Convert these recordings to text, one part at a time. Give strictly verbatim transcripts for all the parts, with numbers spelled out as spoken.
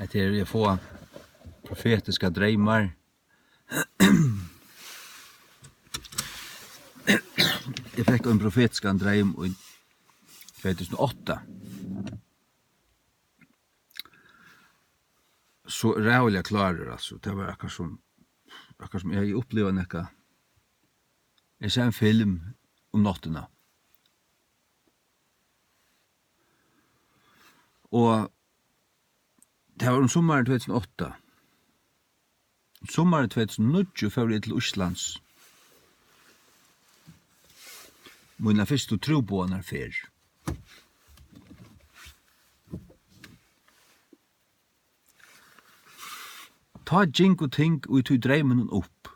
Hetta er, eg fái profetiskar dreymar. Eg fekk ein profetiskan dreym í tvey túsund og átta. So ræðuliga klárur, altso. Tað var akkurát sum, akkurát sum eg hevði upplivað nakað. Eg sá ein film um náttina. Og tað var um summarið tvey túsund og átta. Um summarið tvey túsund og níggju fór eg til Íslands. Mína fyrstu trúboðanarferð. Tá gingu ting í tí dreyminum upp.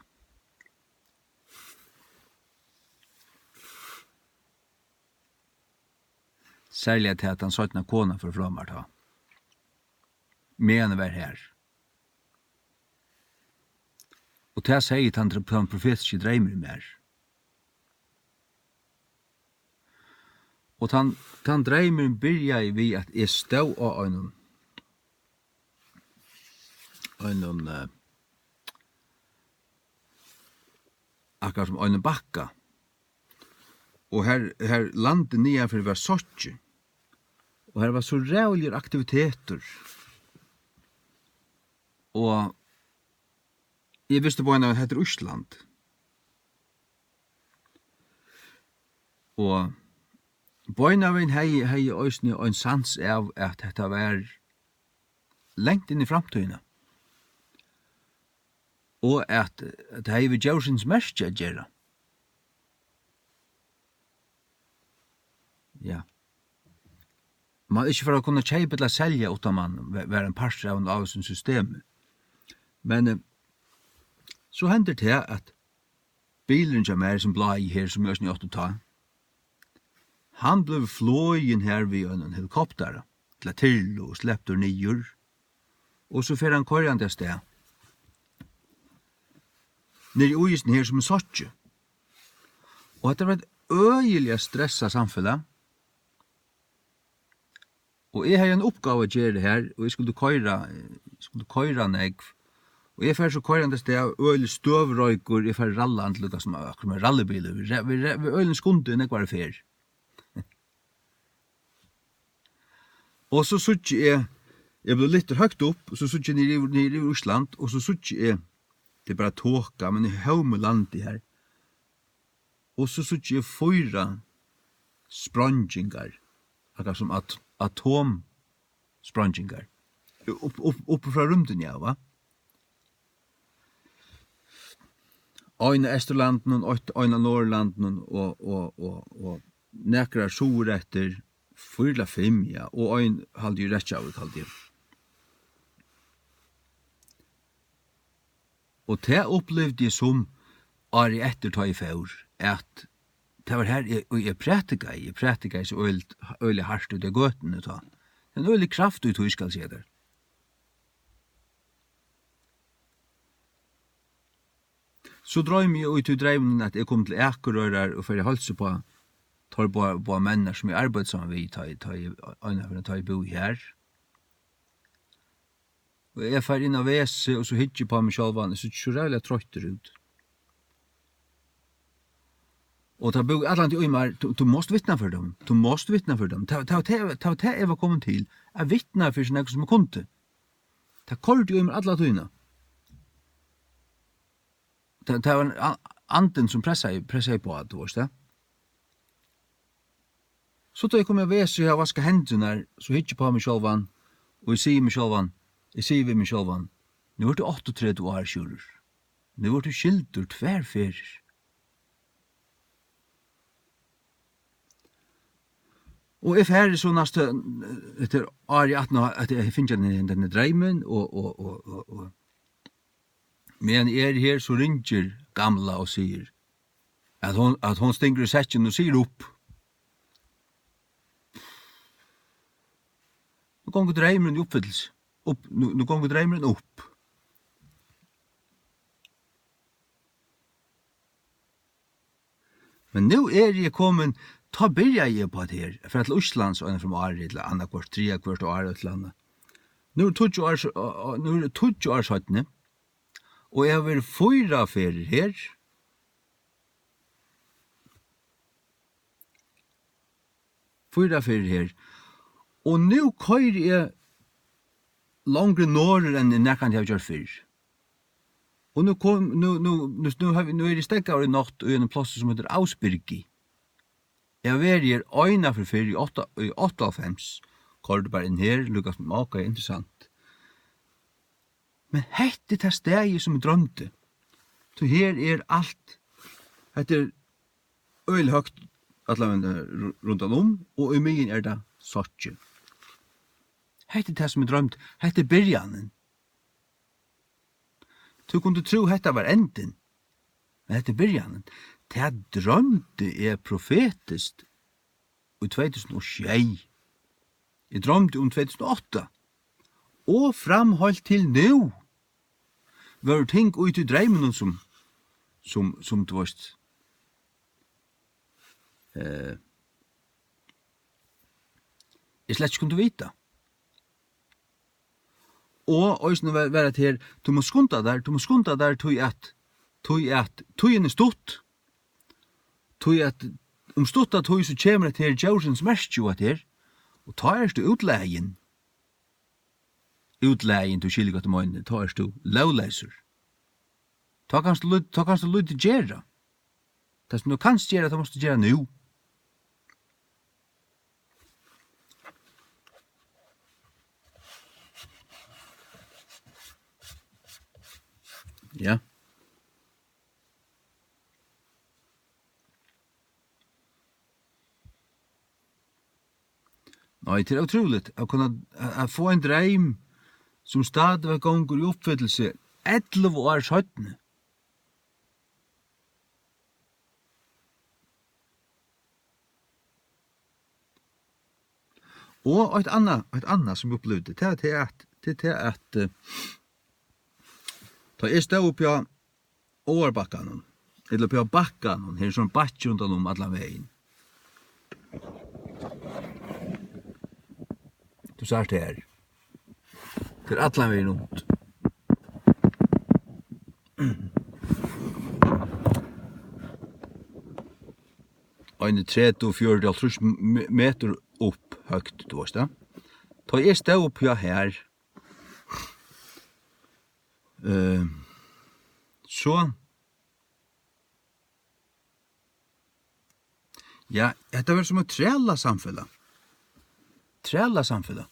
Serliga tað, at tann seinna konan fór frá mær tá, meðan eg var har. Og tað segði tann, tann profetiski dreymurin mær. Og tann, tann dreymurin byrjaði við, at eg stóð á einum, einum, eh, akkurát sum einum bakka. Og har, har landið niðanfyri var sokkið. Og har var so ræðuligur aktivitetur. Og eg visti beinanvegin, hetta er Ísland. Og beinanvegin hevði, hevði eg eisini ein sans av, at hetta var langt inn í framtíðina. Og at, at tað hevði við djórsins merki at gera. Ja. Man ikki fór at kunna keypa ella selja, uttan man ve-, var ein partur av einum ávísum systemi. Men, eh, so hendir tað, at bilurin hjá mær, sum blái her, sum eg eisini átti tá, hann bleiv flogin her við einum helikoptara, ella tyrlu, og sleptur niður, og so fer hann koyrandi avstað. Niðri í ísini her, sum er sokkið. Og hetta var eitt øgiliga stressað samfelag. Og eg hevði eina uppgávu at gera her, og eg skuldi koyra, eh, skuldi koyra nógv. Og eg fari so koyrandi avstað, øgiliga støvroykur, eg fari rallandi, líka sum akkurát sum ein rallybilur. Við ra-, við ra-, við øgiligum skundi, nógvari ferð. Og so síggi eg, eg bleiv lyftur høgt upp, og so síggi eg niður yvir, niður yvir Ísland, og so síggi eg, tað er bara toka, men í hómi landi her. Og so síggi eg fýra spreinggingar, akkurát sum at-, atomspreinggingar, upp, upp, upp frá rúmdini av, va? Ein á Eysturlandinum, eitt, ein á Norðurlandinum og, og, og, og nakrar suðureftir, fýra ella fimm, ja, og ein, haldi eg, í Reykjavík, haldi eg. Og tað upplivdi eg sum árið eftir, tá eg fór, at tað var her, eg, og eg prætikaði, eg prætikaði so øgil-, øgiliga hart úti á gøtuni tá. Ein øgilig kraft í tí, skal eg siga tær. So droymi eg í tí dreyminum, at eg kom til Akureyrar og fari at heilsa upp á teir báðar, báðar menninar, sum eg arbeiddi saman við, tá eg, tá eg, einaferð, tá eg búði her. Og eg fari inn á WC, og so hyggi eg upp á meg sjálvan, eg síggi so ræðuliga troyttur út. Og tað bleiv altíð í mær, tú, tú mást vitna fyri teimum, tú mást vitna fyri teimum. Tað, tað, tað, tað, tað eg var komin til, at vitna fyri so nógv sum eg kundi. Tað koyrdi í mær alla tíðina. Tað, tað var an-, andin, sum pressaði, pressaði uppá, tú veist tað. So tá eg komi á WC, so eg havi vaskað hendurnar, so hyggi eg upp á meg sjálvan, og eg sigi meg sjálvan, eg sigi við meg sjálvan: "Nú ert tú áttaogtretivu ár, Sjúrður. Nú ert tú skildur tvær ferðir." Og eg fari so næstu, hetta er árið aftaná, at eg fingi hendan, hendan dreymin, og, og, og, og, og meðan eg eri her, so ringir gamla og sigur, at hon, at hon stingur í sekkin og sigur upp. Nú gongur dreymurin í uppfyllelse. Upp, nú, nú gongur dreymurin upp. Men nú eri eg komin, tá byrjaði eg upp á tað her, at fara til Íslands eina ferð um árið, ella annaðhvørt, triðja hvørt ár, eitt ella annað. Nú er tíggju ár s-, á, á, nú er tíggju ár seinni, og eg havi verið fýra ferðir her. Fýra ferðir her. Og nú koyri eg longri norður enn eg nakrantíð havi gjørt fyrr. Og nú kom, nú, nú, nú, nú havi, nú eri eg steðgaður í nátt í einum plássi, sum eitur Ausbirgi. Eg havi verið her eina ferð fyrr í átta, í áttaoghálvfems. Koyrdi bara inn her, líka sum, ok, interessant. Men hetta er tað staðið, sum eg droymdi. So her er alt, hetta er øgiliga høgt, allavega ru-, rundan um, og í miðjuni er tað sokkið. Hetta er tað, sum eg droymdi. Hetta er byrjanin. Tú kundi trúð, hetta var endin, men hetta er byrjanin. Tað droymdi eg profetiskt í tvey túsund og sjey. Eg droymdi um tvey túsund og átta. Og fram heilt til nú vóru ting úti í dreyminum sum, sum, sum, tú veist, eh, eg slett ikki kundi vita. Og eisini var, var at her, tú mást skunda tær, tú mást skunda tær, tí at, tí at tíðin er stutt, tí at um stutta tíð so kemur hetta her djórsins merki og hetta her, og tá ert tú útlagin. Útlagin, tú skilur, hvat eg meini, tá ert tú lógleysur. Tá kanst tú lít-, tá kanst tú lítið gera. Tað, sum tú kanst gera, tað mást tú gera nú. Ja. Nei, tað er ótrúligt at kunna, at, at fáa ein dreym, sum stadigvæk gongur í uppfyllelse ellivu ár seinni. Og eitt annað, eitt annað, sum eg upplivdi, tað er tað at, tað er tað at, eh, tá eg stóð uppi á Áarbakkanum, ella uppi á Bakkanum, her er sovorðin bakki rundan um allan vegin. Tú sært her. Tað er allan vegin runt. Ein tretivu, fjøruti, hálvtrýss m-, metur upp høgt, tú veist tað. Tá eg stóð uppi á her, eh, so, ja, hetta var sum eitt trælasamfelag. Trælasamfelag.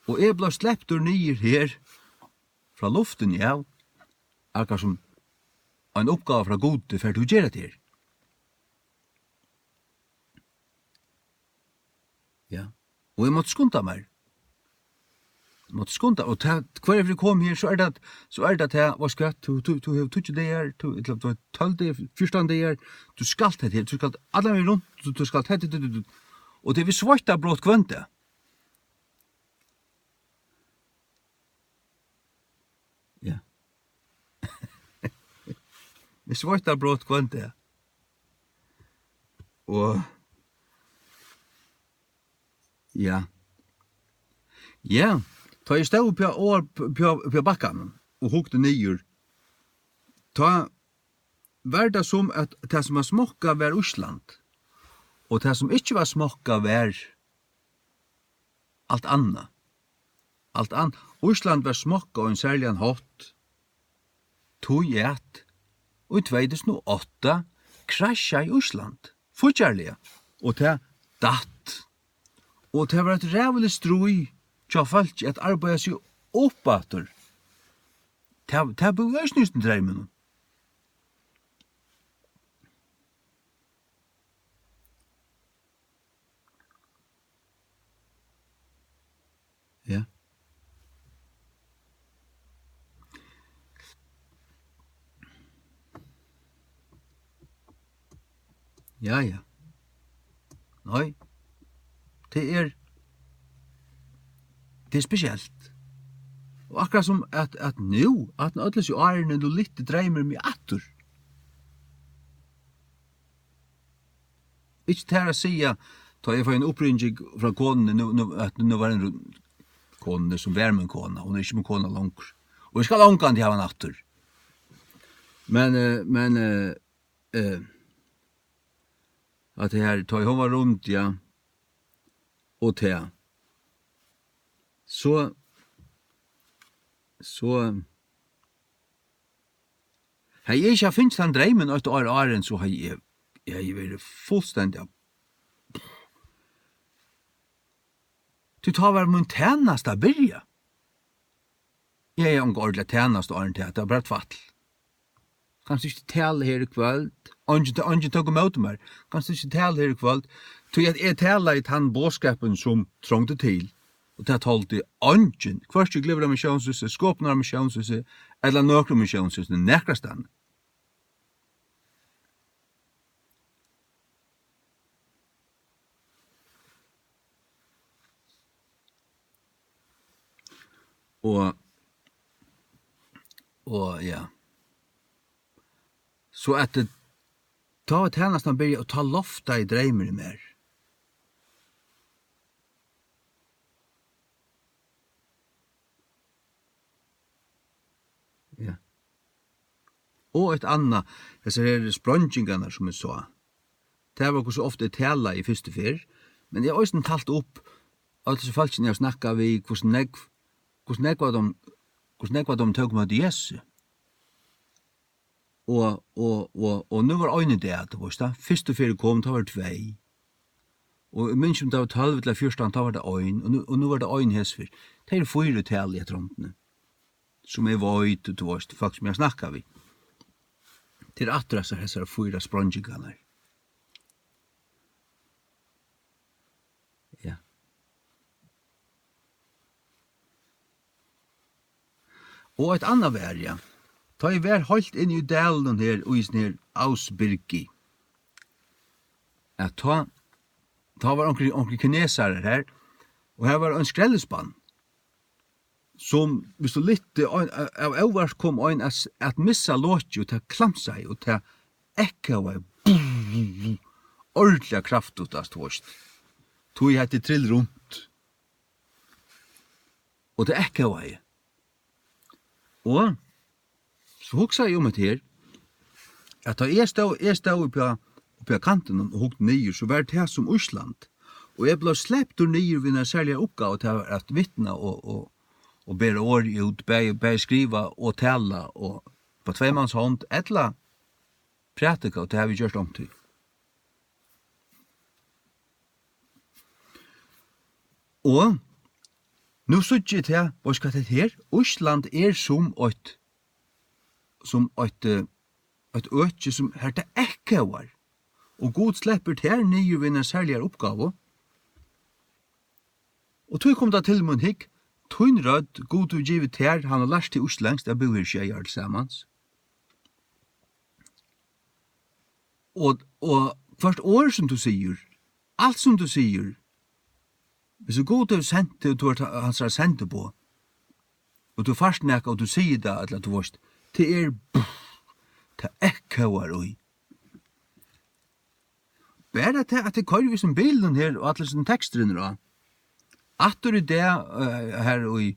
Og eg bleiv sleptur niður her frá luftini av, akkurát sum ein uppgáva frá Gudi, fert tú at gera hetta her. Ja. Og eg mátti skunda mær. Eg mátti skunda, og tað, hvørja ferð eg kom her, so er tað, so er tað tað, veitst tú hvat, tú, tú, tú hevur tíggju dagar, tú, ella, tú hevur tólv dagar, fjúrtan dagar, tú skalt hetta her, tú skalt allan vegin runt, tú, tú skalt hetta, tú, tú, tú. Og tað er við sveitabrot hvønn dag. Ja. Eg sveiti brot hvønn dag. Og, ja. Ja, tá eg stóð uppi á, uppi á, uppi á bakkanum og hugdi niður, tá var tað sum, at tað, sum var smokkað, var Ísland, og tað, sum ikki var smokkað, var alt annað. Alt an-, Ísland var smokkað á ein serligan hátt, tí at í tvey túsund og átta krassjaði Ísland fíggjarliga, og tað datt. Og tað var eitt ræðuligt stríð hjá fólki at arbeiða seg upp aftur. Tað, tað búði eisini í dreyminum. Ja. Ja, ja. Nei. Tað er, tað er spesielt. Og akkurát sum at, at nú, at øll hesi árini, nú lyfti dreymurin meg aftur. Ikki tað at siga, Tá eg fái eina uppringing frá konuni, nú, nú, at nú var ein ru-, konuni, sum var mín kona, hon er ikki mín kona longur. Og eg skal ongantíð hava hana aftur. Men, eh, men, eh, eh, at tað her, tá ið hon var rund, ja, og tað. So, so, hevði eg ikki havt fingið tann dreymin eitt ár áðrenn, so hevði eg, eg hevði verið fullstendiga. Tí tá var mín tænasta byrjað. Eg hevði onga ordiliga tænastu áðrenn tað, tað var bara tvætl. Kanst ikki tala her í kvøld? Eingin, eingin tók ímóti mær. Kanst ikki tala her í kvøld? Tí at eg talaði tann boðskapin, sum trongdi til. Og tað toldi eingin, hvørki Glyvra Missiónshúsi, Skopunar Missiónshúsi, ella nøkrum missiónshúsi, nakrastaðni. Og, og, ja. So at, eh, tá var tænastan byrjað, og tá loftaði dreymurin mær. Ja. Og eitt annað, hesar her spreinggingarnar, sum eg sá. Tað var hvussu ofta eg talaði fyrstu ferð, men eg havi eisini talt upp øll hesi fólkini, eg havi snakkað við, hvussu nógv, hvussu nógv av teimum, hvussu nógv av teimum tóku ímóti Jesu. Og, og, og, og nú var ein í dag, tú veist tað. Fyrstu ferð eg kom, tá var tvey. Og eg minnist, um tað var tólv ella fjúrtan, tá var tað ein. Og nú, og nú var tað ein hesa ferð. Tað eru fýra í tali eftir hondini. Sum eg veit, tú veist, fólk sum eg snakka við. Tað er aftur hesar, hesar fýra spreinggingarnar. Ja. Og eitt annað var, ja. Tá eg var heilt inni í dalinum her, í hesum her Ausbirgi, at tá, tá var onkrir, onkrir kinesarar her, og her var ein skrellispann, sum, viss tú lyfti ein, av óvart kom ein at, at missa lokið, og tað klamsaði, og tað ekkaði, ordiliga kraftigt, altso, tú veist. Tí hetta er trill runt. Og tað ekkaði. Og so hugsaði eg um hetta her, at tá eg stóð, eg stóð uppi á, uppi á kantinum og hugdi niður, so var tað sum Ísland. Og eg bleiv sleptur niður við eina serliga uppgávu, tað var at vitna og, og, og bera orðið út, bæði, bæði skriva og tala, og á tvey mans hond, ella prædika, og tað havi eg gjørt onkuntíð. Og nú síggi eg tað, veitst hvat, hetta her, Ísland er sum eitt, sum eitt, eh, eitt øki, sum, har tað ekkaðar, og Gud sleppur tær niður við eina serligari uppgávu. Og tí kom tað til mín, hygg, tín rødd, Gud hevur givið tær, hann hevur lært teg íslendskt, at búð her sjey ár tilsamans. Og, og hvørt orð sum tú sigur, alt sum tú sigur, viss Gud hevur sent teg, og tú ert hansara sendiboð, og tú fært nakað, og tú sigur tað, ella tú veitst, tað er, tað ekkaðar í. Bara tað, at eg koyri við hesum bilinum her, og allir hesum teksturin á. Aftur í dag, eh, her í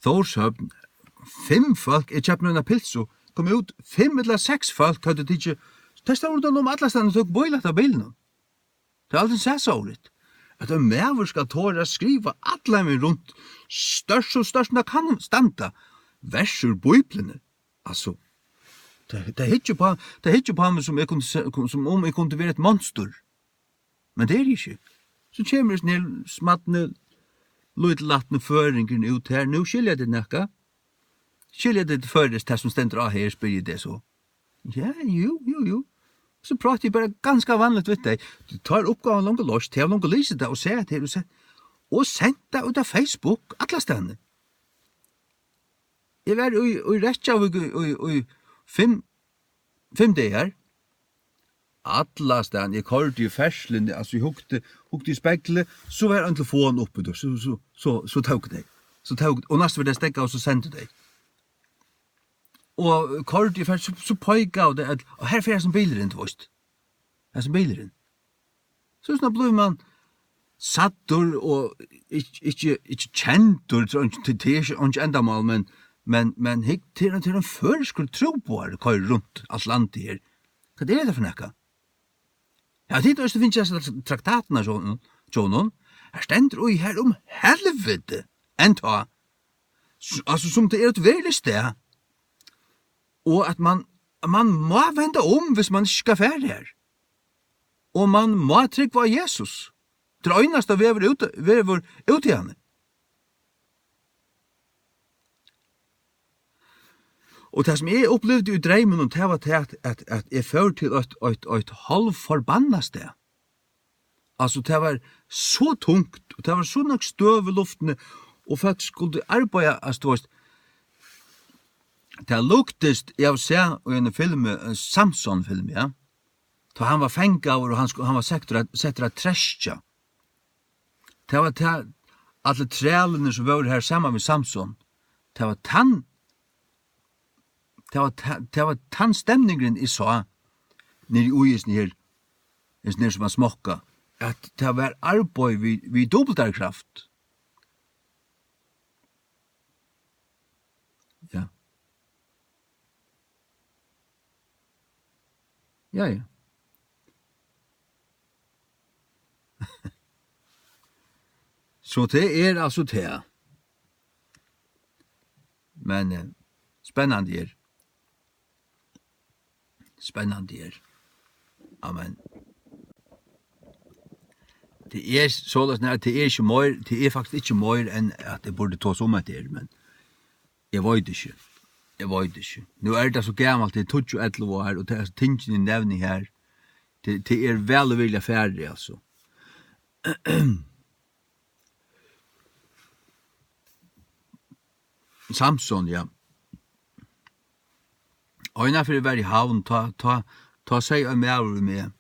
Tórshavn, fimm fólk, eg keypti mær eina pylsu, kom út, fimm ella seks fólk høvdu tikið, tað stóð rundan um allastaðni og tóku bílæt av bilinum. Tað er aldrin sæð so ólikt. At ein maður skal tora at skriva allan vegin runt, stórt sum stórt sum tað kann standa, vers úr Bíbliuni. Altso, tað, tað hyggja upp á, tað hyggja upp á meg, sum eg kundi se-, sum um eg kundi vera eitt monstur. Men tað eri eg ikki. So kemur hesin her smadni, lítillatni føroyingurin út her. Nú skilja tit nakað? Skilja tit føroyskt, tað sum stendur á her, spyrji eg teg so. Ja, jú, jú, jú. So práti eg bara ganska vanligt við tey. Tá er uppgávan longu loyst, tey hava longu lisið tað og sæð tað her og sent, og sent tað út á Facebook, allastaðni. Eg var í, í Reykjavík í, í, í fimm, fimm dagar. Allastaðni, eg koyrdi í ferðsluni, altso, eg hugdi, hugdi í speglið, so var ein telefon uppi, so, so, so, so tók tey. So tók, og næstu ferð tey steðgaðu, so sendu tey. Og koyrdi í ferð, so, so peikaðu tey, at, og her fer hesin bilurin, tú veitst. Hesin bilurin. So, so blívur mann, sæddur og ikki, ikki, ikki kendur, tað er einki, tað er ikki, einki endamál, men, men, men hygg, tað er, tað er ein føroyskur trúboðari koyrir runt alt landið her. Hvat er tað fyri nakað? Ja, tit hava fingið hasa traktatina hjá honum, hjá honum. Har stendur í her um helviti, enntá. S-, altso, sum tað er eitt veruligt stað. Og at man, man má venda um, hvis man ikki skal fara her. Og man má trúgva á Jesus. Tað er einasta vegur út, vegur út í hann. Og tað, sum eg upplivdi í dreyminum, tað var tað, at, at, at eg fór til eitt, eitt, eitt hálvforbannað stað. Altso, tað var so tungt, og tað var so nógv støv í luftini, og fólk skuldu arbeiða, altso, tú veist, tað líktist, eg havi sæð í einum filmi, ein Samson-filmi, ja. Tá hann var fangaður, og hann sku-, hann var settur at, settur at treskja. Tað var tað, allir trælarnir, sum vóru har saman við Samson, tað var tann, tað var ta-, tað var tann stemningurin, eg sá niðri í hesum her, hesum her, sum var smokka, at tað var arbeiði við, við dupultari kraft. Ja. Ja, ja. So tað er altso tað. Men, eh, spennandi er. Spennandi er. Amen. Tað er soleiðis, nei, tað er ikki meir, tað er faktiskt ikki meir enn at eg burdi tosað um hetta her, men eg veit ikki. Eg veit ikki. Nú er tað so gamalt, tað er tíggju, ellivu ár, og tað er tingini, eg nevni her, tað, tað er væl og virðiliga farið, altso. Samson, ja. Einaferð eg var í Havn, tá, tá, tá segði ein maður við meg,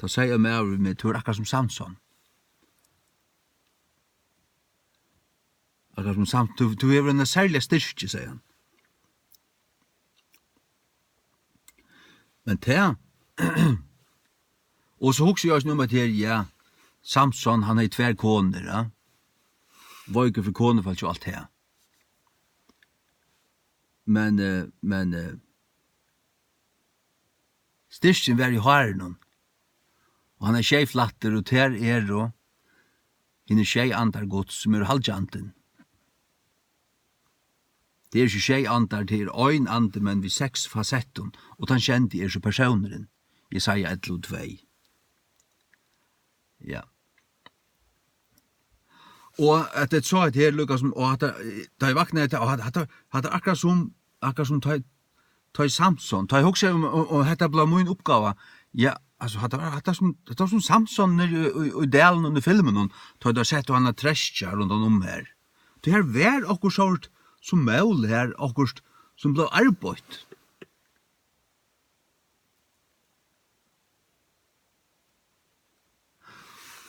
tá segði ein maður við meg: "Tú ert akkurát sum Samson." Akkurát sum Sam-, tú, tú hevur eina serliga styrki, segði hann. Men tað, og so hugsi eg eisini um, at her, ja, Samson, hann hevði tvær konur, ja. Veikur fyri konufólki og alt tað. Men, eh, men, eh, styrkin var í hárinum. Og hann hevði sjey flættir, og tær eru hinir sjey andar Guds, sum eru halgjandin. Tað er ikki sjey andar, tað er ein andi, men við seks fasettum, og tann sjendi er so persónurin. Jesaja ellivu tvey. Ja. Og at eg sá hetta her líka sum, og hatta, tá eg vaknaði, og hatta, hatta, hatta er akkurát sum, akkurát sum tá eg, tá eg Samson, tá eg hugsaði um, um, um hetta bleiv mín uppgáva, ja, altso, hatta var, hatta sum, hatta var sum Samson niðri í, í, í dalinum í filminum, tá teir settu hann at treskja rundan um her. Tí her var okkurt sort sum mól her, okkurt sum bleiv arbeitt.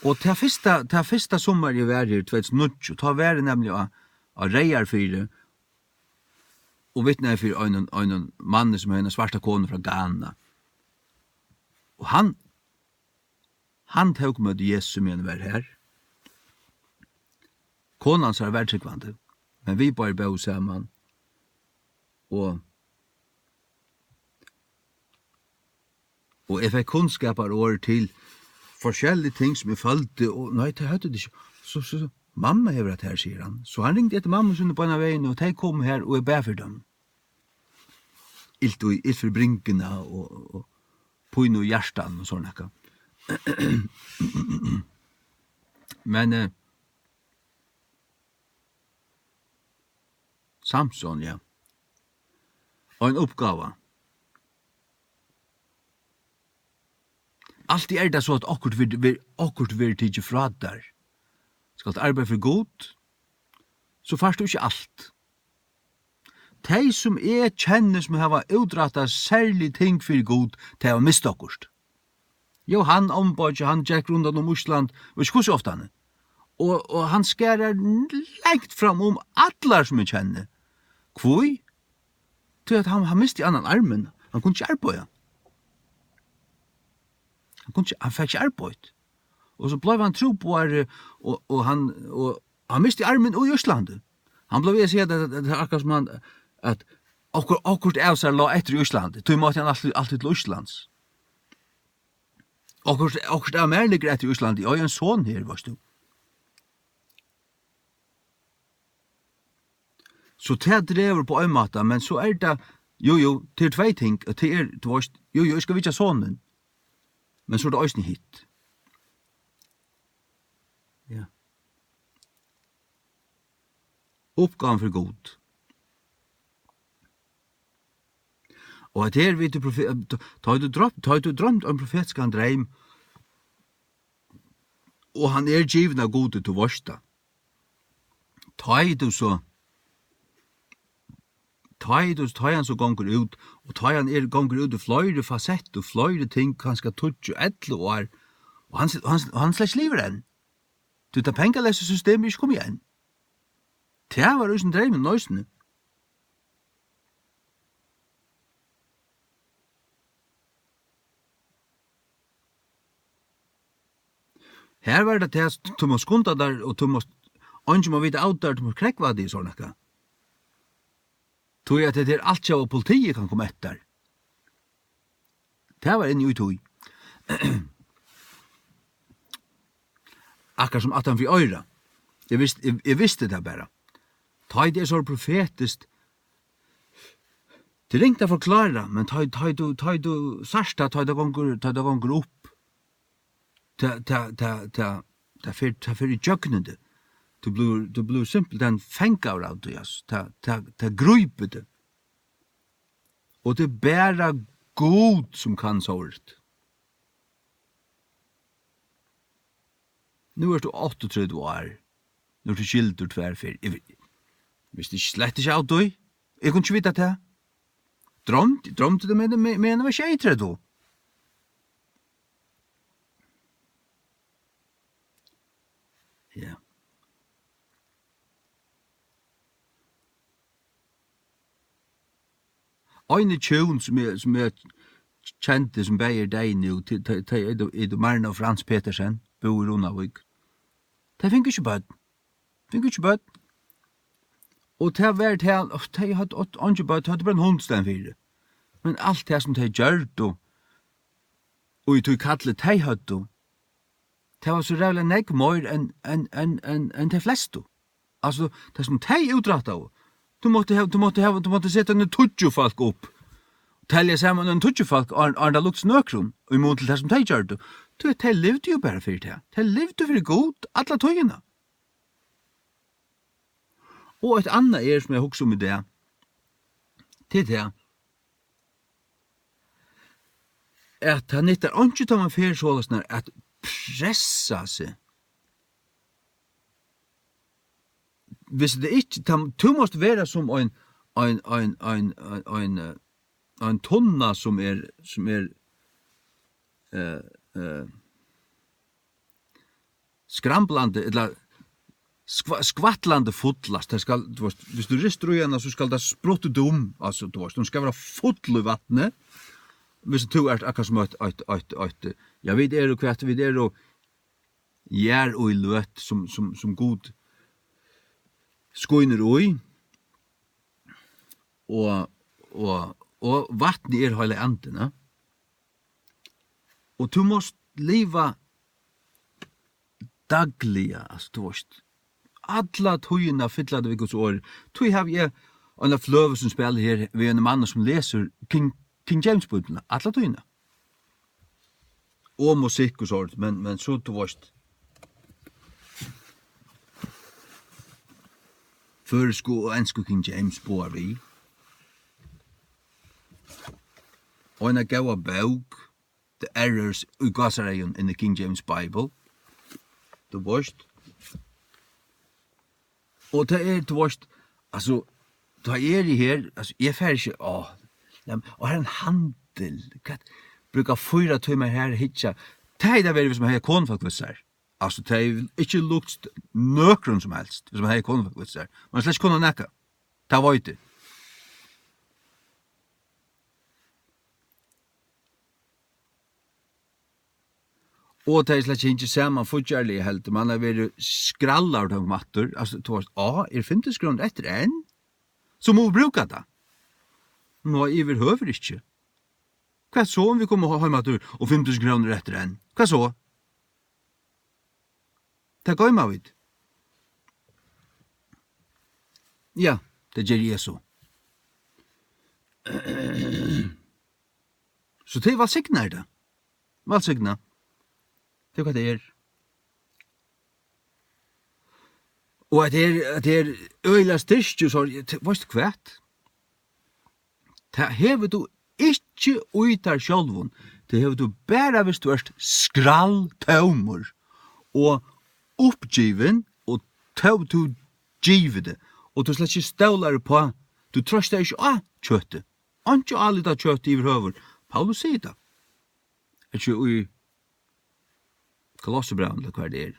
Og tað fyrsta, tað fyrsta summar eg var her, tvey túsund og níggju, tá var eg nemliga á, á Reyðarfirði og vitnaði fyri einum, einum manni, sum hevði eina svarta konu frá Ghana. Og hann, hann tók ímóti Jesusi, meðan hann var her. Kona hansara var trúgvandi, men vit báðir bóðu saman, og Og eg fekk kunnskaparorð til forskellig ting, sum eg føldi, og nei, tey høvdu tað ikki. So, so, so, "Mamma hevur hatt her," sigur hann. So hann ringdi eftir mammu síni beinanvegin, og tey komu her, og eg bað fyri teimum. Ilt í, ilt fyri bringuna og, og, og pínu í hjartanum og sovorðið nakað. Men, eh, Samson, ja. Og ein uppgáva. Altíð er tað so, at okkurt ver-, ver-, okkurt verður tikið frá tær. Skalt arbeiða fyri Gud, so fært tú ikki alt. Tey, sum eg kenni, sum hava útrættað serlig ting fyri Gud, tey hava mist okkurt. Jóhan, ommubeiggi, hann gekk rundan um Ísland, veit ikki hvussu ofta hann er. Og, og hann skarar langt fram um allar, sum eg kenni. Hví? Tí at hann, hann misti annan armin. Hann kundi ikki arbeiða. Hann kundi ikki, hann fekk ikki arbeitt. Og so bleiv hann trúboðari, og, og hann, og hann misti armin í Íslandi. Hann bleiv við at siga, at, at, at tað er akkurát sum hann, at okkurt, okkurt av sær lá eftir í Íslandi. Tí mátti hann altíð, altíð til Íslands. Okkurt, okkurt av mær liggur eftir í Íslandi. Eg eigi ein son her, veitst tú. So tað dregur upp á ein máta, men so er tað, jú, jú, tað er tvey ting, og tað er, tú veitst, jú, jú, eg skal vitja sonin, men so er tað eisini hitt. Ja. Uppgávan fyri Gud. Og at her við tú profe-, tá ið tú droymt, tá ið tú droymt ein profetiskan dreym, og hann er givin av Gudi, tú veitst tað. Tá ið tú so, tá ið tú, tá ið hann so gongur út, og tá ið hann er, gongur út í fleiri fasettir, fleiri ting, kanska tíggju, ellivu ár, og hann, og hann, og hann slett ikki livir enn. Tí tað pengaleysa systemið er ikki komið enn. Tað var í sum dreymin eisini. Her var tað tað, tú mást skunda tær, og tú mást, eingin má vita av tær, tú mást krógva teg, so nakað. Tí at hetta er alt, sum politiið kann koma eftir. Tað var inni í tí. Akkurát sum aftan fyri oyra. Eg vist-, eg, eg visti tað bara. Tá ið tað er so profetiskt, tað er ringt at forklára, men tá, tá ið tú, tá ið tú sært tað, tá ið tað gongur, tá ið tað gongur upp, tað, tað, tað, tað, tað fer, tað fer í gjøgnum teg. Tú blívur, tú blívur simpelthen fangaður av tí, altso. Tað, tað, tað grípur teg. Og tað er bara Gud, sum kann sovorðið. Nú ert tú áttaogtretivu ár. Nú ert tú skildur tvær ferð. Eg vi-, visti slett ikki av tí. Eg kundi ikki vita tað. Droymdi, droymdi tað, men, men, men eg var sjeyogtretivu. Ja. Eini hjún, sum eg, sum eg kendi, sum bæði eru deyð nú, tey, tey, tey eru, eru Marna og Frans Petersen, búðu í Runavík. Tey fingu ikki børn. Fingu ikki børn. Og tað var tað, og tey høvdu átt, eingi børn, tey høvdu bara ein hund í staðin fyri. Men alt tað, sum tey gjørdu, og í tí kalli tey høvdu, tað var so ræðuliga nógv meir enn, enn, enn, enn, enn tey flestu. Altso, tað sum tey útrættaðu, tú mátti hava, tú mátti hava, tú mátti seta eini tíggju fólk upp. Telja saman eini tíggju fólk, áðrenn, áðrenn tað luktist nøkrum, í mun til tað sum tey gjørdu. Tí tey livdu jú bara fyri tað. Tey livdu fyri Gud alla tíðina. Og eitt annað er, sum eg hugsi um í dag, tað er tað, at tað nyttar einki, tá man fer soleiðis nær at pressa seg. Viss tað ikki, tá, tú mást vera sum ein, ein, ein, ein, ein, ein, eh, ein tunna, sum er, sum er, eh, eh, skramblandi, ella skva-, skvattlandi full, altso, tað skal, tú veitst, viss tú ristur í hana, so skal tað sprutta dum, altso, tú veitst, hon skal vera full í vatni, viss tú ert akkurát sum eitt, eitt, eitt, eitt, ja, vit eru hvat, vit eru jarðíløt, sum, sum, sum Gud skínur í, og, og, og vatnið er heilagi andin, ja. Og tú mást liva dagliga, altso, tú veitst, alla tíðina fylla teg við Guds orð. Tí havi eg eina fløgu sum spælir her við einum manni sum lesur King, King James Bíbliuna alla tíðina. Og musikk og sovorðið, men, men so, tú veitst, føroysku og ensku King James báðar við. Og eina góða bók, The Errors, í gásareygum, in the King James Bible. Tú veitst. Og tað er, tú veitst, altso, tá eg eri her, altso, eg fari ikki, áh, nei, men, og her er ein handil, hvat, brúka fýra tímar her at hyggja. Tað hevði tað verið, viss man hevði konufólk við sær. Altso, tað hevði ikki luktist nøkrum sum helst, viss man hevði konufólk við sær. Man slett ikki kunnað nakað. Tað veit eg. Og tað er slett ikki saman fíggjarliga heldur, man hevur verið skrallaður, tá hann kom aftur. Altso, tú veitst, á, eru fimm túsund krónur eftir enn? So mugu vit brúka tað. Nei, yvirhøvur ikki. Hvat so, um vit koma heim aftur og fimm túsund krónur eftir enn? Hvat so? Tað goyma vit. Ja, tað geri eg so. So tað er vælsignað, er tað. Vælsignað. Tað er hvat tað er. Og at tað er, at tað er øgiliga styrki, so, veitst tú hvat? Tað hevur tú ikki í tær sjálvum. Tað hevur tú bara, viss tú ert skralltómur og uppgivin, og tó tú givir teg, og tú slett ikki stólar uppá, tú treystar ikki á kjøtið. Einki álit á kjøtið yvirhøvur. Paulus sigur tað. Ikki í Kolossebrævinum, ella hvar tað er.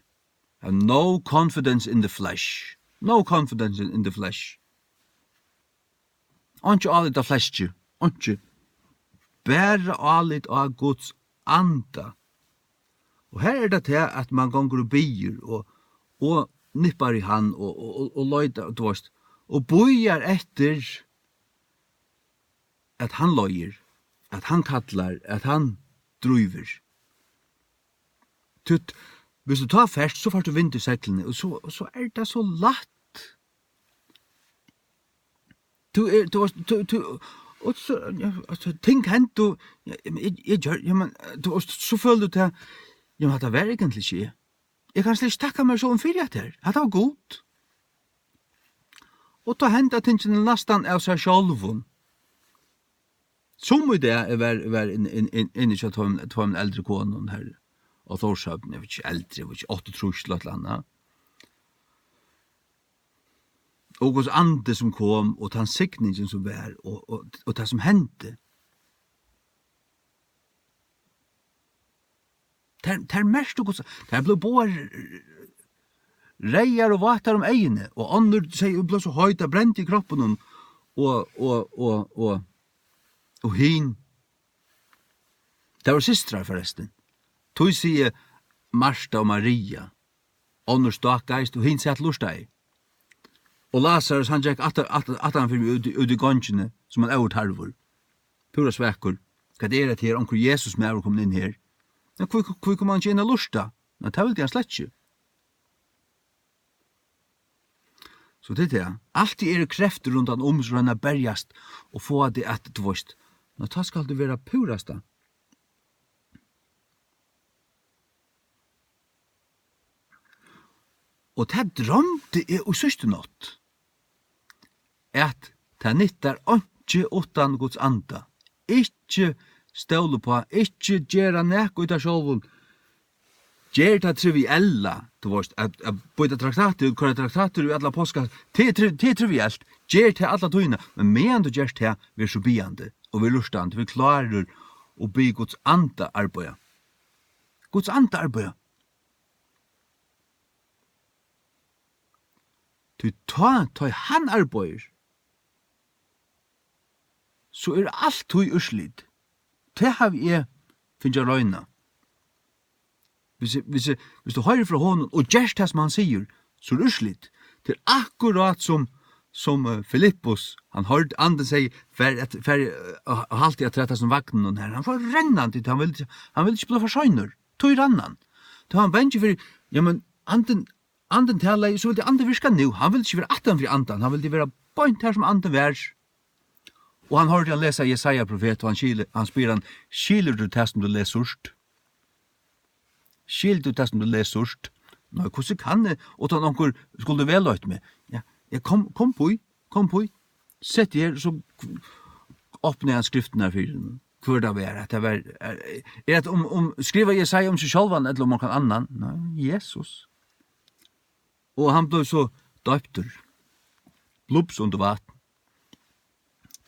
Have no confidence in the flesh. No confidence in, in the flesh. Einki álit á fleskið, einki. Bara álit á Guds anda. Og her er tað tað, at man gongur og biður og, og nippar í hann og, og, og, og leitar, tú veitst, og bíðar eftir, at hann leiðir, at hann kallar, at hann drívur. Tú, viss tú tá fert, so fært tú vind í seglini, og so, og so er tað so lætt. Tú er, tú, tú, tú, og so, ja, altso, ting henda, ja, men eg, eg gjør, ja, men, tú, og so følir tú tað, ja, men hatta var eigentliga ikki eg. Eg kann slett ikki takka mær sjálvum fyri hatta her. Hatta var Gud. Og tá henda tingini næstan av sær sjálvum. Sum í dag, eg var, var inn, inn, inn, inni hjá tveim, tveim eldri konum her á Tórshavn, eg veit ikki, eldri, eg veit ikki, áttaogtrýss ella eitt ella annað. Og Guds andi sum kom, og tann signingin sum var, og, og, og tað sum hendi. Tær, tær merktu Guds, tær blivu báðar reyðar og vátar um eyguni, og onnur segði, blivu so heit, tað brendi í kroppinum, og, og, og, og, og hin, tær vóru systrar forrestin, tí siga Marta og Maria, onnur stákaðist, og hin sat og lurtaði. Og Lasarus, hann gekk aftan, aftan, aftan fyri meg út, út í gongini, sum ein óður tarvur. Púra svakur. Hvat er hetta her? Onkur Jesus maður komin inn her? Men hví, hví kom hann ikki inn at lurta? Men tað vildi hann slett ikki. So tað er tað. Altíð eru kreftir rundan um, sum royna at berjast og fáa teg at, tú veitst. Men tá skalt tú vera púrasta. Og tað droymdi eg í síðstu nátt, at tað nyttar einki uttan Guds anda. Ikki stóla uppá, ikki gera nakað í tær sjálvum. Ger tað triviella, tú veitst, at, at býta traktatir, koyra traktatir í allar páskar, tað er tri-, tað er trivielt. Ger tað alla tíðina, men meðan tú gert tað, ver so biðjandi og ver lurtandi, ver klárur og bið Guds anda arbeiða. Guds anda arbeiða. Tí tá, tá ið hann arbeiðir, so er altíð úrslit. Tað havi eg fingið at royna. Hvis, hvis, hvis tú hoyrir frá honum og gert tað, sum hann sigur, so er úrslit. Tað er akkurát sum, sum, eh, Filippus, hann hoyrdi andin segði, "Far at, far, eh, og, og halt teg afturat hesum vagninum her." Hann fór rennandi, hann vildi, hann vildi ikki blíva for seinur. Tí rann hann. Tá var hann bangin fyri, ja, men andin, andin talaði, so vildi andin virka nú. Hann vildi ikki vera aftan fyri andan, hann vildi vera beint har, sum andin var. Og hann hoyrdi hann lesa Jesaja profet, og hann skil-, hann spyr hann, "Skilur tú tað, sum tú lesur?" Skilur tú tað, sum tú lesur? Nei, hvussu kann eg, uttan onkur skuldi vegleitt meg? Ja, ja, kom, kom, pí, kom, pí. Sett teg her, so opnaði hann skriftirnar fyri honum. Hvør tað var, at tað var, er, er at um, um, skrivar Jesaja um seg sjálvan, ella um onkran annan? Nei, Jesus. Og hann bleiv so doyptur. Blups undir vatn.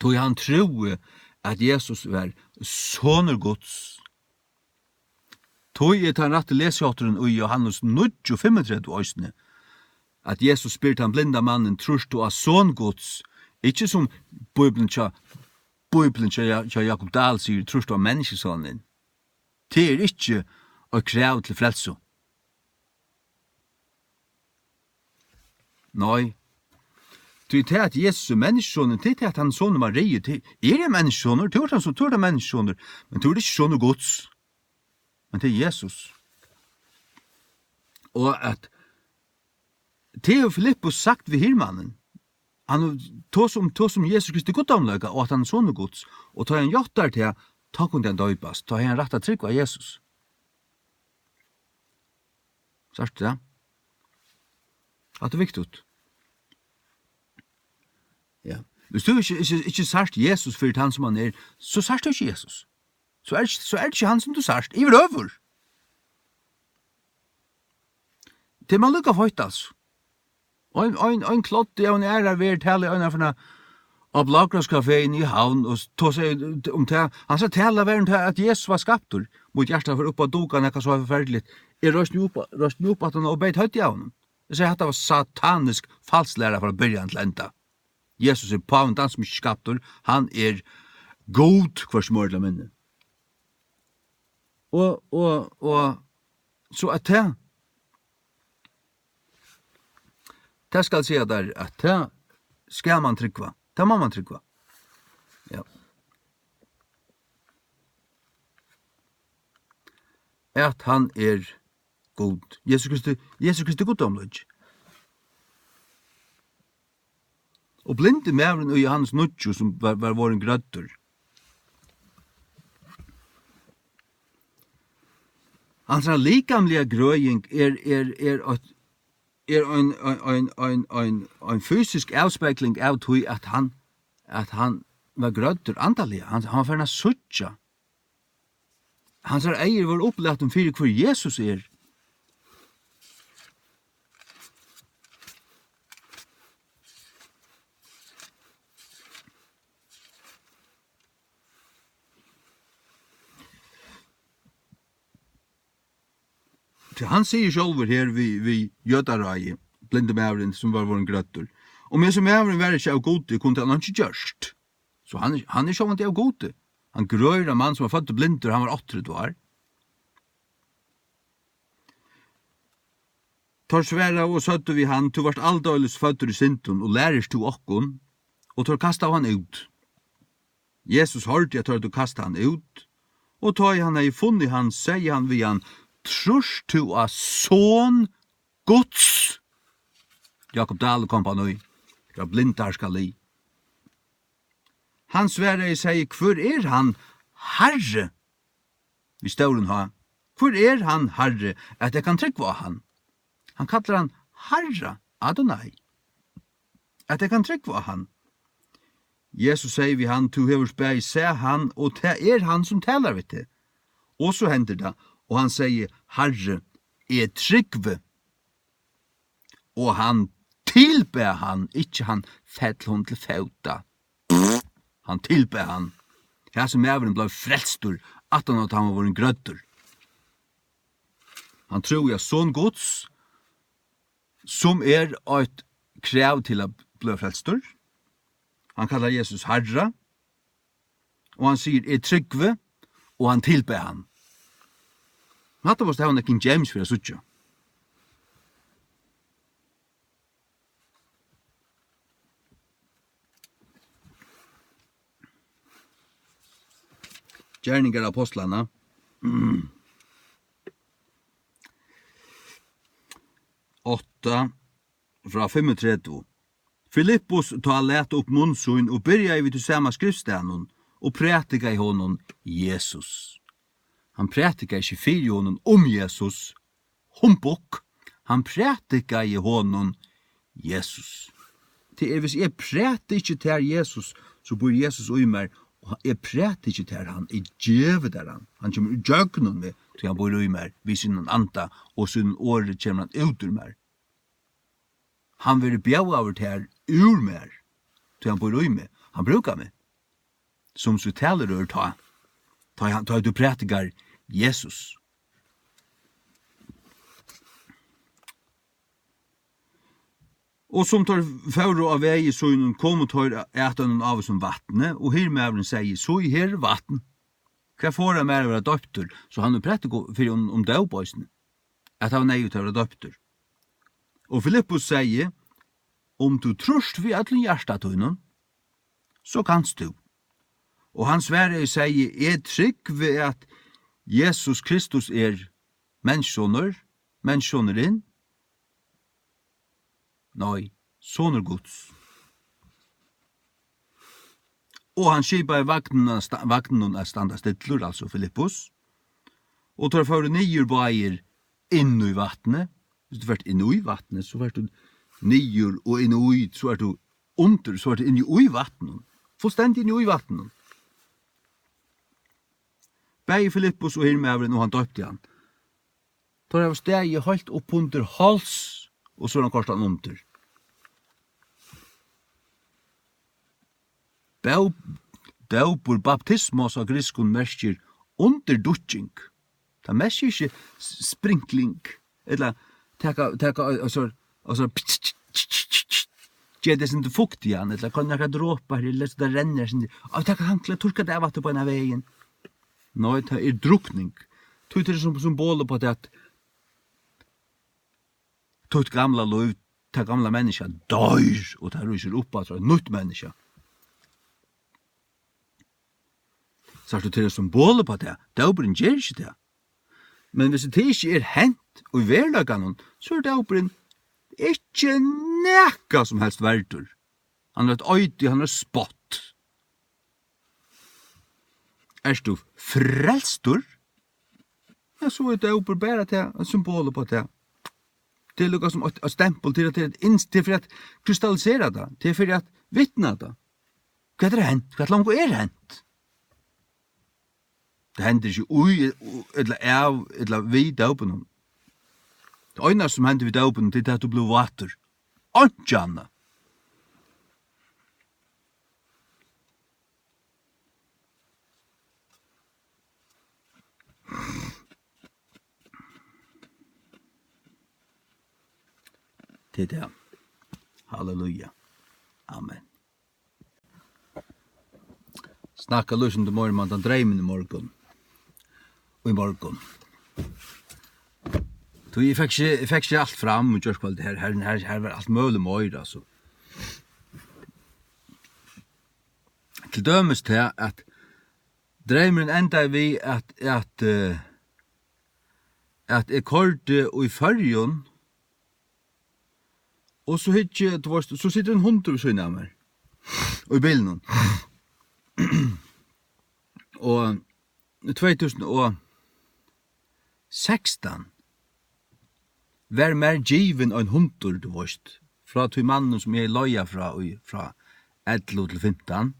Tí hann trúði, at Jesus var sonur Guds. Tí er tann rætti lesihátturin í Jóhannes níggju fimmogtretivu eisini, at Jesus spyr tann blinda mannin, "Trýrt tú á Son Guds?" Ikki sum Bíblian hjá, Bíblian hjá Ja-, hjá Jákup Dahl sigur, "Trýrt tú á Menniskjusonin?" Tað er ikki eitt krav til frelsu. Nei. Tí tað, at Jesus er menniskjusonur, tað er tað, at hann er sonur Mariu, tað er ein menniskjusonur, tú ert hann sum, tú ert ein menniskjusonur, men tú ert ikki sonur Guds. Men tað er Jesus. Og at tað hevur Filippus sagt við hirðmannin. Hann hevur tosað um, tosað um Jesus Kristi guddomleika og at hann er sonur Guds. Og tá hann játtar tað, tá kundi hann doypast. Tá hevði hann rætt at trúgva á Jesus. Sært tú tað? Hatta er viktigt. Ja. Hvis tú ikki, ikki, ikki sært Jesus fyri tann sum hann er, so sært tú ikki Jesus. So er, so er ikki hann sum tú sært. Yvirhøvur. Tað er man líka feitt, altso. Ein, ein, ein kloddi av ein aðrar verð talaði ein av á Blákrosskaféini í Havn og tosaði um tað. Hansara tala var um tað, at Jesus var skaptur. Mítt hjarta fór upp at dunka, nakað so forferdiligt. Eg reis meg upp, reis meg upp aftan og beit høvdið av honum. Eg segði, hatta var satanisk falsklæra frá byrjan til enda. Jesus er pávin, tann sum ikki er skaptur, hann er Gud, hvørt sum orð til minni. Og, og, og, so at tað, tað skal siga tær, at tað skal man trúgva. Tað má man trúgva. Ja. At hann er Gud. Jesus Kristi, Jesus Kristi guddomleiki. Og blindi maðurin í Jóhannes níggju, sum var, var vorðin grøddur. Hansara likamliga grøðing er, er, er eitt, er ein, ein, ein, ein, ein, ein fysisk avspegling av tí, at hann, at hann var grøddur andaliga. Hann, hann var farin at síggja. Hansara eygu vóru upplatin fyri, hvør Jesus er. Tí hann sigur sjálvur her við, við jødaráði, blindi maðurin, sum var vorðin grøddur. Um hesin maðurin var ikki av Gudi, kundi hann einki gjørt. So hann, hann er sjálvandi av Gudi. Hann grøðir ein mann, sum var føddur blindur, hann var áttaogtretivu ár. Teir svaraðu og søgdu við hann: Tú vart aldeilis føddur í syndum, og lærir tú okkum? Og teir kastaðu hann út. Jesus hoyrdi, at teir høvdu kastað hann út, og tá ið hann hevði funnið hann, segði hann við hann: Trýrt tú á Son Guds? Jákup Dahl og kompani, frá Blindaharðskalið. Hann svaraði, segði: Hvør er hann, Harri? Við stórum H. Hvør er hann, Harri, at eg kann trúgva á hann? Hann kallar hann Harra, Adonai. At eg kann trúgva á hann. Jesus segði við hann: Tú hevur bæði sæð hann, og tað er hann, sum talar við teg. Og so hendir tað, og hann segði: Harri, eg trúgvi. Og hann tilbað hann, ikki hann fell honum til fóta. Hann tilbað hann. Hasin maðurin bleiv frelstur, aftan á at hann var vorðin grøddur. Hann trúði á Son Guds, sum er eitt krav til at bliva frelstur. Hann kallar Jesus Harra. Og hann sigur: Eg trúgvi, og hann tilbað hann. Hatta mást hava nakað King James fyri at síggja. Gerningar Ápostlanna. Átta, frá fimmogtretivu. Filippus tá læt upp munn sín og byrjaði við tí sama skriftstaðnum og prætikaði honum Jesus. Hann prætikaði ikki fyri honum um Jesus. Humbug. Hann prætikaði honum Jesus. Tað er, hvis eg præti ikki tær Jesus, so býr Jesus í mær, og eg præti ikki tær hann, eg gevi tær hann. Hann kemur ígjøgnum meg, tí hann býr í mær, við sínum anda, og sínum orði kemur hann út úr mær. Hann verður bjóðaður tær úr mær, tí hann býr í meg. Hann brúkar meg, sum sítt talirør tá, tá ið hann, tá ið tú prætikar Jesus. Og sum teir fóru á vegi sínum, komu teir at einum ávísum vatni, og hirðmaðurin segði: Sí, her er vatn. Hvat forðar mær at vera doyptur? So hann hevur prædikað fyri um, um dóp eisini, at tað var neyðugt at vera doyptur. Og Filippus segði: Um tú trýrt við øllum hjarta tínum, so kanst tú. Og hann svaraði og segði: Eg trúgvi, at Jesus Kristus er menniskjusonur, menniskjusonurin, nei, sonur Guds. Og hann skipaði vagninum at sta-, vagninum at standa stillur, altso Filippus. Og teir fóru niður báðir inn í vatnið. Viss tú fert inn í vatnið, so fert tú niður og inn í, so ert tú undir, so ert tú inni í vatninum. Fullstendig inni í vatninum. Bæði Filippus og hin maðurin, og hann doypti hann. Teir hava staðið heilt upp undir háls, og so er hann koyrt hann undir. Dóp-, dópur, baptismos á grikskum, merkir undirdýtting. Tað merkir ikki s-, sprinkling, ella taka, taka, og so, og so, gera tað sindur fuktigt, ja, ella koyra nakrar dropar her, ella so tað rennur sindur. Og taka handklæði, turka tað av aftur beinan vegin. Nei, tað er drukning. Tí tað er sum symbol uppá tað, at títt gamla lív, tað gamla menniskja doyr, og tað rísur upp aftur eitt nýtt menniskja. Sært tú, tað er symbol uppá tað. Dópurin ger ikki tað. Men viss tað ikki er hent í veruleikanum, so er dópurin ikki nakað sum helst verdur. Hann er eitt eiti, hann er spott. Ert tú frelstur? Ja, so er dópur bara tað, eitt symbol uppá tað. Tað er líka sum eitt, eitt stempul til at, til at ins-, til fyri at kristallisera tað, til fyri at vitna tað. Hvat er hent? Hvat longu er hent? Tað hendir ikki í, ella av, ella við dópinum. Tað einasta sum hendir við dópinum, tað er tað, at tú blívur vátur. Einki annað. Til tað. Halleluja. Amen. Snakka lýsandi meira um handan dreymin í morgun. Í morgun. Tí eg fekk ikki, eg fekk ikki alt fram í gjárkvøldið. Her, her, her, her var alt møguligt meira, altso. Til dømis tað, at dreymurin endaði við, at, at, eh, at eg koyrdi í Føroyum, og so hyggi eg, tú veist, so situr ein hundur við síðuna av mær í bilinum. Og í tvey túsund og sekstan var mær givin ein hundur, tú veist, frá tí manninum, sum eg hevði leigað frá, í, frá ellivu til fimtan.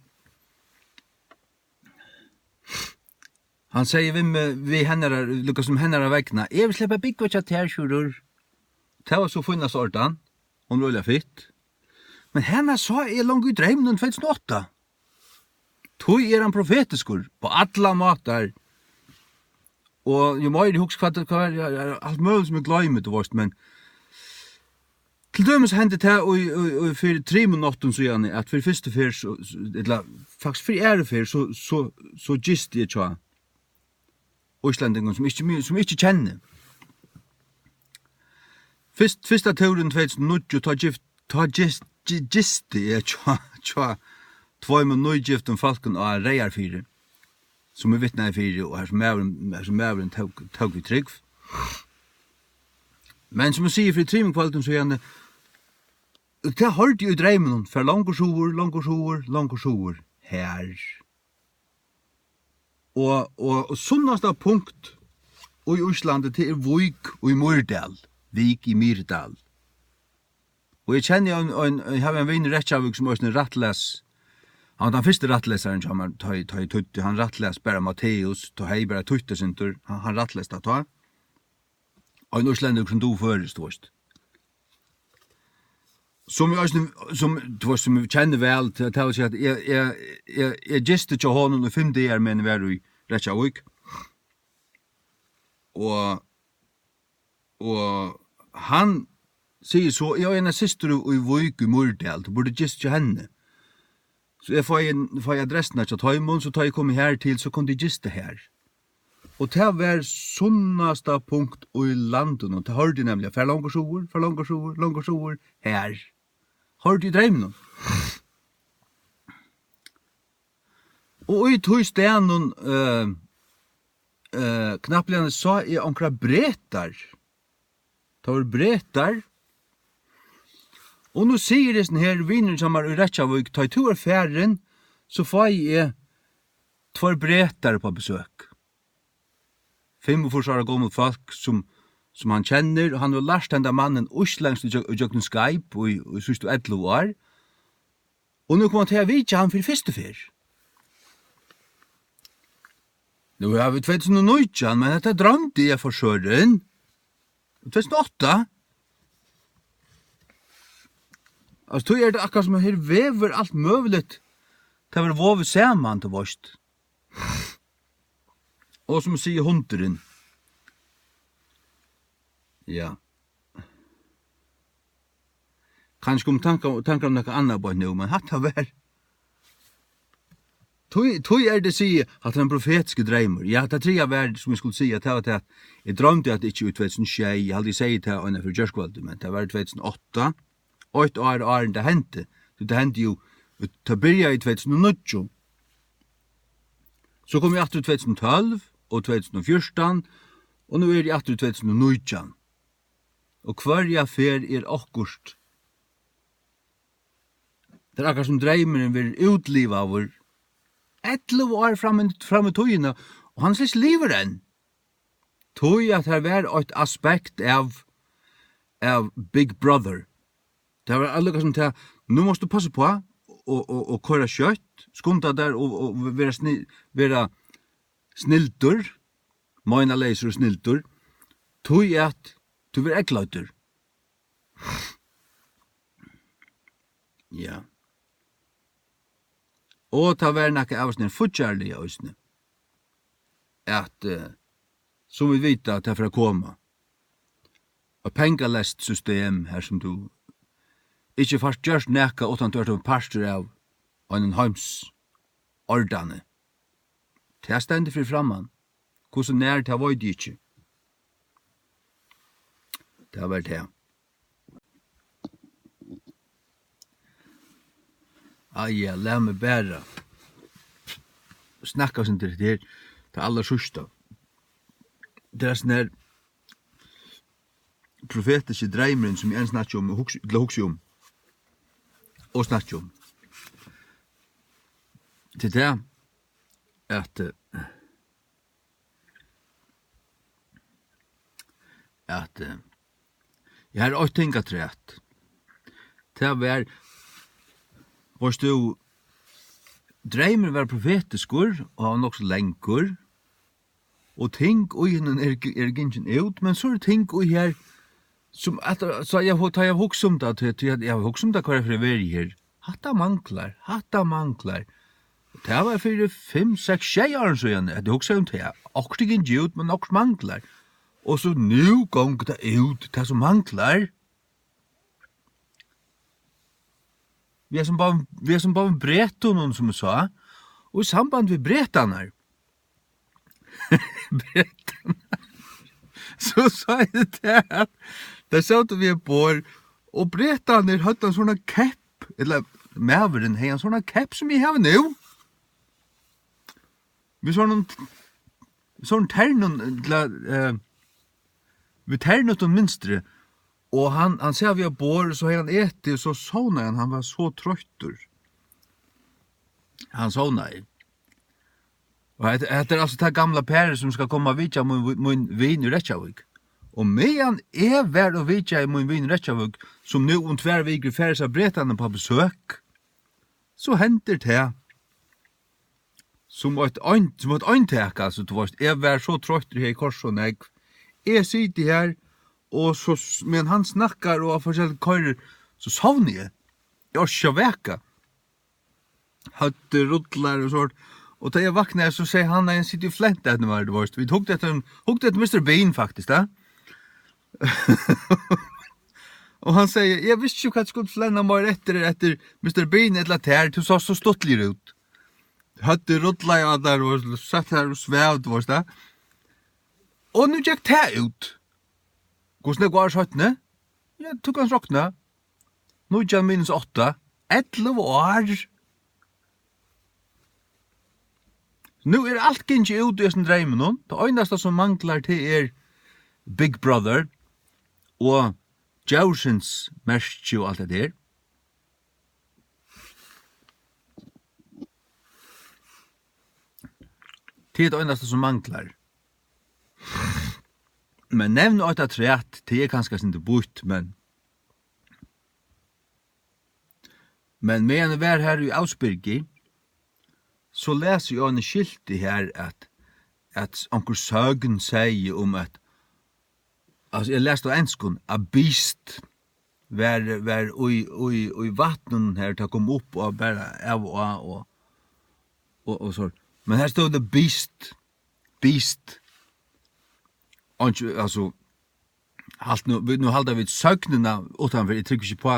Hann segði við meg, við hennara, líka sum hennara vegna: "Eg vil sleppa at búgva hjá tær, Sjúrður." Tað var so fínasta ordan. Hon var øgiliga fitt. Men hana sá eg longu í dreyminum tvey túsund og átta. Tí er hann profetiskur á allar mátar. Og jú meir eg hugsi, hvat, hvat er, er, er alt møguligt sum eg gloymi, tú veist, men til dømis hendi tað í, í, í fyri trimum náttum síðani, at fyri fyrstu ferð, so, so, ella faktiskt fyri aðru ferð, so, so, so gisti eg hjá íslendingum, sum ikki, sum ikki kenni. Fyrst, fyrsta túrin tvey túsund og níggju, tá gift-, tá gist-, gi-, gisti eg hjá, hjá tveimum nýgiftum fólkum á Reyðarfirði, sum eg vitnaði fyri, og har sum maðurin, har sum maðurin tók, tók við trúgv. Men sum eg sigi, fyri trimum kvøldum síðani, tað hoyrdi eg í dreyminum: "Far longur suður, longur suður, longur suður, har." Og, og, og sunnasta punkt í Íslandi, tað er Vík í Mýrdal. Vík í Mýrdal. Og eg kenni ein, ein, eg havi ein vin í Reykjavík, sum eisini rættlas. Hann var tann fyrsti rættlesarin hjá mær, tá eg, tá eg týddi. Hann rættlas bara Matteus, tá hevði eg bara týtt eitt sindur. Hann, hann rættlas tað tá. Ein íslendingur, sum dugir føroyskt, tú veist. Sum eg eisini, sum, tú veist, sum eg kenni væl, tað, tað vil siga, at eg, eg, eg, eg gisti hjá honum í fimm dagar, meðan eg var í Reykjavík. Og, og hann sigur so: "Eg havi eina systur í, í Vík í Mýrdal, tú burdi gist hjá henni." So eg fái, fái adressuna hjá teimum, so tá eg komi her til, so kunnu tit gista her. Og tað var sunnasta punkt í landinum. Tað hoyrdi eg nemliga, far longur suður, far longur suður, longur suður, her. Hoyrdi í dreyminum. Og í tí staðnum, eh, eh, knappliga sá eg onkrar bretar. Tað vóru bretar. Og nú sigur hesin her, vinurin hjá mær í Reykjavík, tá ið tú ert farin, so fái eg tveir bretar upp á besøk. Fimmogfýrs ára gomul fólk, sum, sum hann kennir, og hann hevur lært henda mannin íslendskt í gjøg-, í gjøgnum Skype í, í síðstu ellivu ár. Og nú koma tey at vitja hann fyri fyrstu ferð. Nú er vit tvey túsund og nítjan, men hetta droymdi eg for søren. Tvey túsund og átta. Altso, tí er tað akkurát sum her vevur alt møguligt. Tað verður vovið saman, tú veist. Og sum sigur hundurin. Ja. Kanska um tankar, tankar um nakað annað beint nú, men hatta var, tí, tí er tað, sigi eg, hatta er ein profetiskur dreymur. Ja, tað triðja var, sum eg skuldi siga, tað var tað, at eg droymdi, at ikki í tvey túsund og sjey, eg haldi, eg segði tað eina ferð í gjárkvøldið, men tað var í tvey túsund og átta, eitt ár áðrenn tað hendi. Tí tað hendi jú, tað byrjaði í tvey túsund og níggju. So kom eg aftur í tvey túsund og tólv og tvey túsund og fjúrtan, og nú eri eg aftur í tvey túsund og nítjan. Og hvørja ferð er okkurt. Tað er akkurát sum dreymurin verður útlivaður ellivu ár fram í, fram í tíðina, og hann er slett ikki liðugur enn. Tí at har var eitt aspekt av, av Big Brother. Tað var allíka sum tað, nú mást tú passa uppá og, og, og koyra skjótt, skunda tær og, og vera sni-, vera snildur, meinaleysur og snildur, tí at tú verður eygleiddur. Ja. Og tað var nakað av sovorðnum fíggjarliga eisini, at, eh, sum vit vita, tað fer at koma. Eitt pengaleyst system, har sum tú ikki fært gjørt nakað, uttan tú ert ein partur av einum heimsordani. Tað stendur fyri framman. Hvussu nær, tað veit eg ikki. Tað var tað. Ai, ja, lat meg bara snakka eitt sindur her, tað allarsíðsta. Tað er hesin her profetiski dreymurin, sum eg enn snakki um, og hugsi, ella hugsi um, og snakki um. Til tað, at, eh, at, eh, eg har eitt ting afturat. Tað var, veitst tú, dreymurin var profetiskur, og hann var nokk so langur, og ting í honum er, er gingin út, men so eru ting í her, sum at, so eg, tá eg hugsi um tað, tí, tí at eg hugsi um tað, hvar eg fari at vera her. Hatta manglar, hatta manglar. Og tað var fyri fimm, seks, sjey árum síðan, at eg hugsaði um tað. Okkurt er gingið út, men okkurt manglar. Og so nú gongur tað út, tað sum manglar. Vit eru sum báðum, vit eru sum báðum bretunum, sum eg sá. Og í samband við bretarnar, bretarnar, so sá eg tað, at teir sótu við eitt borð, og bretarnir høvdu ein sovorðnan kepp, ella maðurin hevði ein sovorðnan kepp, sum eg havi nú. Við sovorðnum, sovorðnum ternum, ella, eh, við ternutum mynstri. Og hann, hann sat við eitt borð, so hevði hann etið, og so sovnaði hann, hann var so troyttur. Hann sovnaði. Og hetta, hetta er altso tað gamla parið, sum skal koma at vitja mín, mín vin í Reykjavík. Og meðan eg var og vitjaði mín vin í Reykjavík, sum nú um tvær vikur fer til Bretlands upp á besøk, so hendir tað, sum eitt ein-, sum eitt eintak, altso, tú veitst, eg var so troyttur her, eg koyrdi so nógv. Eg siti her, og so s-, meðan hann snakkar og forskelligt koyrir, so sovni eg. Eg orki ikki at vaka. Høvdið rullar og so. Og tá eg vaknaði, so segði hann, nei, hann situr og flentir eftir mær, tú veitst. Vit hugdu eftir, hugdu eftir mister Bean, faktiskt, ja. Og hann segði: "Eg visti ikki, hvat eg skuldi flenna meir eftir, eftir mister Bean ella tær, tú sást so stuttligur út." Høvdið rullaði á tær og satt har og svav, tú veist tað. Og nú gekk tað út. Hvussu nógv ár seinni? Ja, tú kanst rokna. Nítjan minus átta. Ellivu ár. Nú er alt gingið út í hesum dreyminum. Tað einasta, sum manglar, tað er Big Brother og djórsins merki og alt hetta her. Tað er tað einasta, sum manglar. Men nevn eitt afturat, tað er kanska eitt sindur býtt, men, men meðan eg var har í Ásbyrgi, so las eg á eini skilti har, at, at onkur søgn segði um, at, altso, eg las á enskum, a beast var, var í, í, í vatninum har, tað kom upp og bara av og á og, og, og so. Men har stóð the beast, beast. Og, altso, halt nú, vit, nú halda vit søgnina uttanfyri, eg trúgvi ikki uppá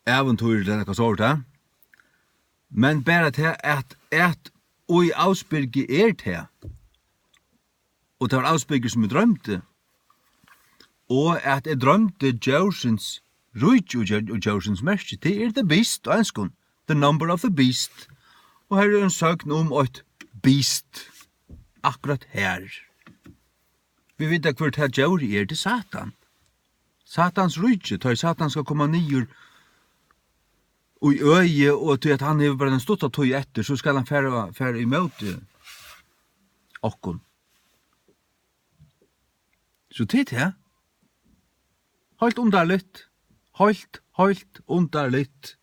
ævintýr ella nakað sovorðið, ha? Men bara tað, at, at í Ásbyrgi er tað. Og tað var Ásbyrgi, sum eg droymdi. Og at eg droymdi djórsins ríki og djór-, og djórsins merki. Tað er the beast á enskum. The number of the beast. Og her er ein søgn um eitt beast. Akkurát her. Vit vita, hvør tað djórið er. Tað er Satan. Satans ríki, tá ið Satan skal koma niður í øði, og tí at hann hevur bara eina stutta tíð eftir, so skal hann fara, fara ímóti okkum. So tað er tað. Heilt undarligt. Heilt, heilt undarligt.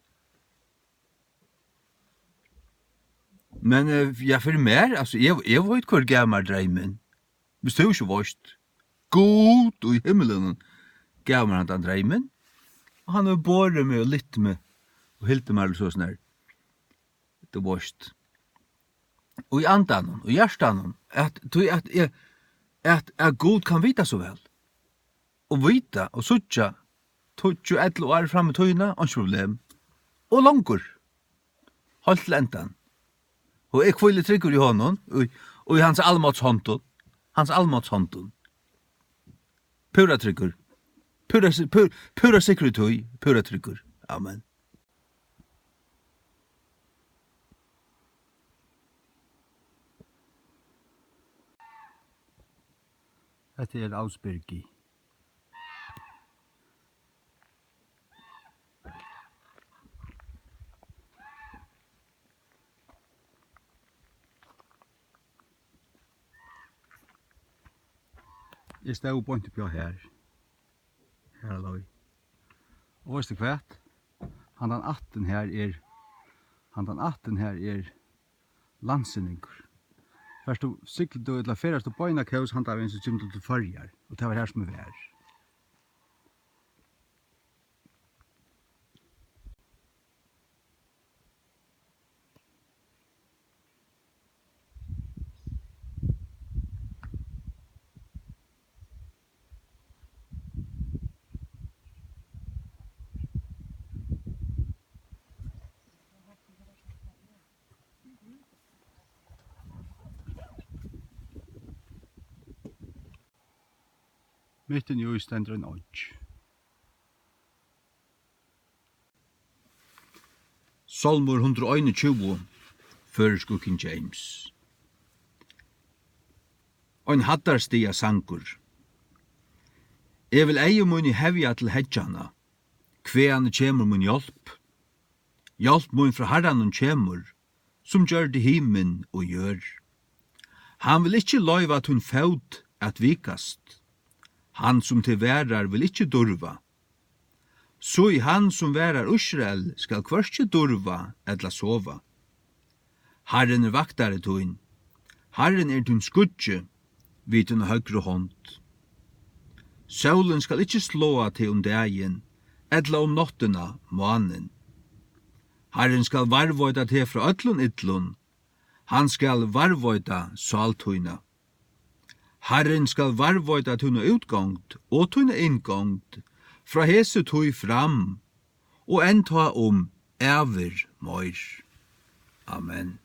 Men, eh, ja, fyri mær, altso, eg, eg veit, hvør gav mær dreymin. Viss tú ikki veitst. Gud í himlinum gav mær handan dreymin. Og hann hevur borið meg og lyft meg og hildið mær so snar. Tú veitst. Og í andanum, og hjartanum, at, tí at, eg, at, at Gud kann vita so væl. Og vita og síggja tíggju, ellivu ár fram í tíðina, einki problem. Og longur. Heilt til endan. Og eg hvíli tryggur í honum, og, og í hans almáts hondum. Hans almáts hondum. Púra tryggur. Púra si-, pú-, púra sikkur í tí, púra tryggur. Amen. Hetta er Ásbyrgi. Eg stóð beint uppi á her. Her er leið. Og veitst tú hvat? Handan ættin her er, handan ættin her er Landsynningur. Fert tú, siglir tú ella ferðast tú beina kós handan vegin, so kemur tú til Føroyar, og tað var har, sum eg var. Mitt inni í stendur ein oyggj. Sálmur hundrað og einogtjúgu, føroyskur King James. Ein hæddarstiga sangur. Eg vil eygu míni hevja til heggjanna. Hvaðani kemur mín hjálp? Hjálp mín frá Harranum kemur, sum gjørdi himin og jørð. Hann vil ikki loyva tín fót at vikast. Hann, sum teg varðar, vil ikki durva. Sí, hann, sum varðar Ísrael, skal hvørki durva ella sova. Harrin er vaktari tín. Harrin er tín skuggi við tína høgru hond. Sólin skal ikki sláa teg um dagin, ella um náttina mánin. Harrin skal varðveita teg frá øllum illum. Hann skal varðveita sál tína. Harrin skal varðveita tína útgongd og tína inngongd frá hesi tíð fram og enntá um ævir meir. Amen.